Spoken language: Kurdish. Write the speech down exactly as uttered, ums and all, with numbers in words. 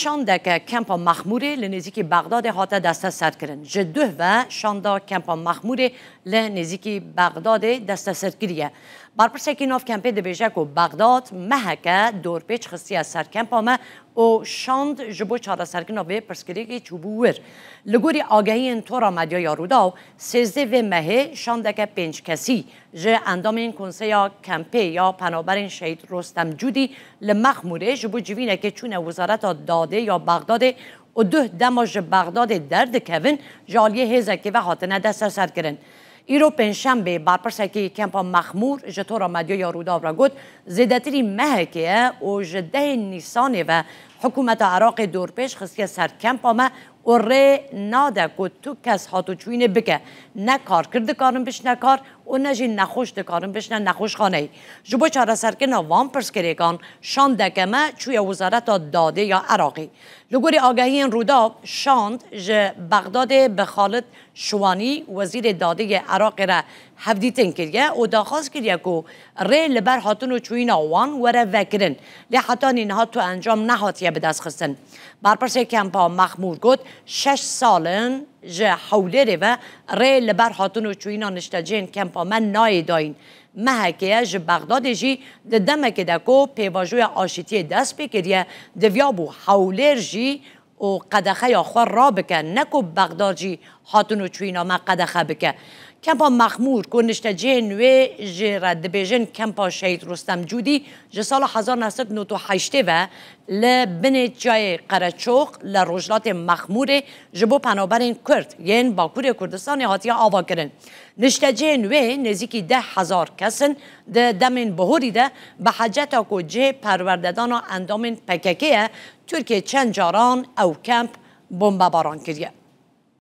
Şandeke kempa Mexmûrê li nêzîkî Bexdadê hate desteserkirin. Ji duh ve şanda kempa Mexmûrê li nêzîkî Bexdadê desteserkirî ye. Barpirsêkî nav kempê dibêje ku Bexdad meheke dorpêç xistiye ser kempa me û şand ji bo çareserkirina vê pirsgirêkê çûbû wir. Li gorî agehiyên Tora Medyaya Rûdaw, sêzdeh vê mehê şandeke pênc kesî ji endamên Konseya Kempê ya Penaberên Şehîd Rostem Cûdî li Mexmûrê ji bo civînekê çûne Wezareta Dadê ya Bexdadê û duh dema ji Bexdadê derdikevin, ji aliyê hêzekê ve hatine desteserkirin. Îro pêncşembê, berpirsekî kempa Mexmûr ji Tora Medyaya Rûdaw re got, zêdetirî mehekê ye û ji dehê Nîsanê ve hikûmeta Iraqê dorpêç xistiye ser kempa me û rê nade ku tu kes hatoçûyînê bike. Ne karkir dikarin bişne kar û ne jî nexweş dikarin bişne nexweşxaneyê. Ji bo çareserkirina van pirsgirêkan şandeke me çûye Wezareta Dadê ya Iraqê. Li gorî agehiyên Rûdaw, şand ji Bexdadê bi Xalid Şiwanî, Wezîrê Dadê yê Iraqê re hevdîtin kiriye û daxwaz kiriye ku rê li ber hatin û çûyîna wan were vekirin. Lê heta nîniha tu encam nehatiye bidestxistin. Berpirsê kempa Mexmûr got, şeş sal in ji Hewlêrê ve rê li ber hatin û çûyîna niştecihên kempa me nayê dayîn. Mehekê ye ji Bexdadê jî di demekê de ku pêvajoya aşîtiyê dest pê kiriye, diviyabû Hewlêr jî û qedexeya xwe rabike, ne ku Bexdad jî hatin û çûyîna me qedexe bike. Kempa Mexmûr ku niştecihên wê jê re dibêjin Kempa Şehîd Rostem Cûdî, ji sala hezar neh sed nod û heştê ve li binê çiyayê Qereçox li rojhilatê Mexmûrê ji bo penaberên Kurd yên Bakurê Kurdistanê hatiye avakirin. Niştecihên wê nêzîkî deh hezar kes in. Di demên bihorî de bi heceta ku cihê perwerdedana endamên P K K ye, Tirkiye çend caran ew kemp bombebaran kiriye.